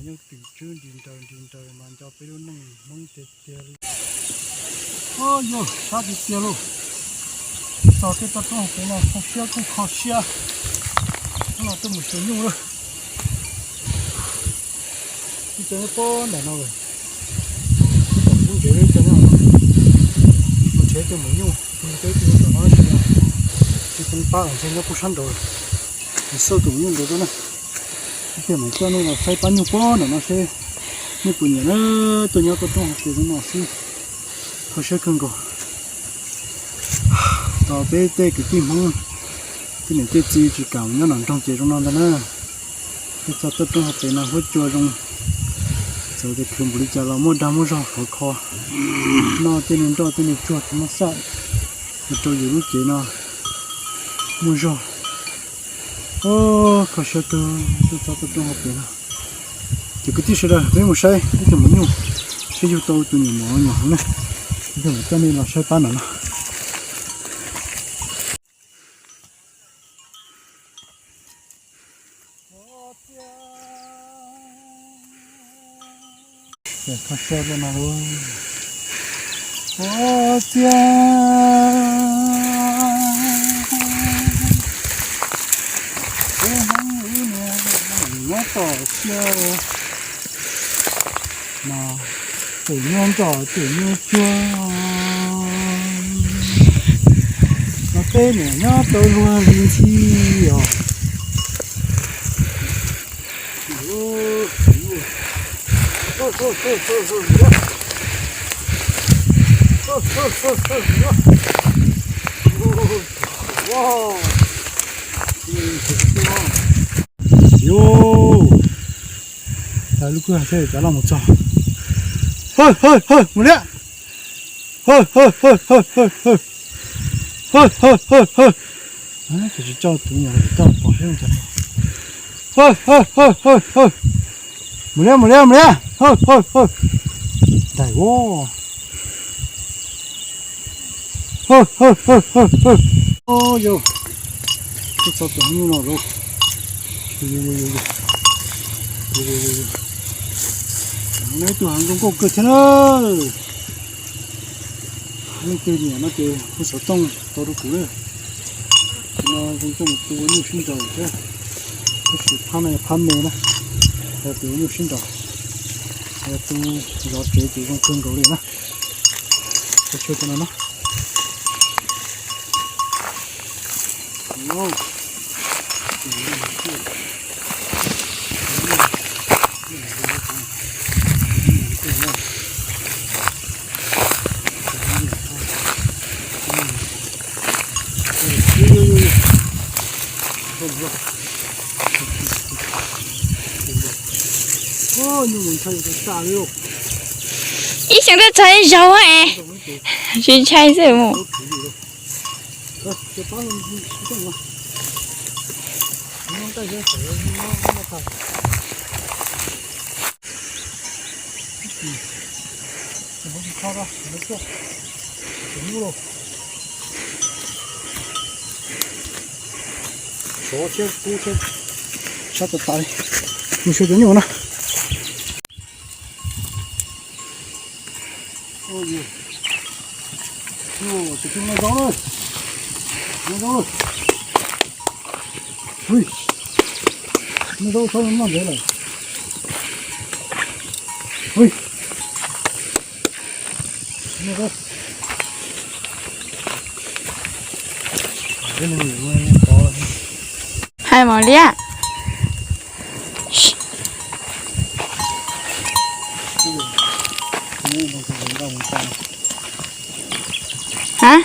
Nyob twm tswb nti nraws nti nraws mas nco peb lub neej Hmoob tiag tiag li. Yog sab tiag tiag lauj. Tos tej toj roob hauv pem no kho siab kuj kho siab. Hnub no tuaj mus xyuas nyuj lawm. Ib co nyob pob nram no lawm. Ib co nyob ntsev, ib co nyob mus nrhiav coj mus nyuj, ib co nyob tom no tsis tsis pab, ntshe nyob kuj sab nraud. Xauj tus nyuj nraud na. Ib pliag mam coj nej los saib pab nyuj pob nram no seb nej puas nyiam na. Tuaj nyob toj roob hauv pes zoo no xwb, kho siab kawg nkaus. Tos peb tej kwv tij Hmoob, tej niam tej txiv tsis kam nyob nram nroog ces zoo no ntag na. Peb txoj toj roob hauv pes no huab cua zoo, txawm tias khwv npaum li cas los muaj dag muaj zog khov kho. Noj tej niag nroj tej niag tsuag tsis muaj xaj, ua rau yus lub cev no muaj zog. Kho siab kawg, peb txoj toj roob hauv pes no. Ces kwv tij sawv daws, peb mus saib ib tug maum nyuj, seb yug tau tus nyuam mov nyuam hov na. Ib pliag mam coj nej los saib pab nram no. Kho siab no lauj. Ua ciav, peb Hmoob lub niag nyob tom siab mas tseem nyob nroj tseem nyob tsuag, mas peb niam nyob tau luag li ntxhi os. Yus, tas lub kwj ha seb cov loj mus txog. Hawj, hawj, hawj, mus liab. Hawj, hawj, hawj, hawj, hawj, hawj. Hawj, hawj, hawj, hawj. Ces tsis coj tus nyuam los coj pom seb zoo cas. Hawj, hawj, hawj, hawj, hawj. Mus liab, mus liab, mus liab. Hawj, hawj, hawj. Daim ua. Hawj, hawj, hawj, hawj, hawj. Yus, twb txog tus nyuj no lawm. Ib tug hav nkauj nkauj kawg thiab na. Leej twg nyiam no ces hu xov tooj tau rau kuv na. Tus no zoo coj mus tu ua nyuj sib nraus thiab. Tab sis phab no yog phab me na, yog tus ua nyuj sib nraus, yog tus zov tsev ces zoo kawg nkaus li na. Ua tshuaj cov no na. Ib xyoo twb txog ib zaug es, tsis ntshai xwb mus. Sov thiab kub thiab, sab tas tas li. Mus xyuas cov nyuj na. Tus no zaub na, no zaub, no zaub txhob noj ntev lawm. Hais mos liab. Ha?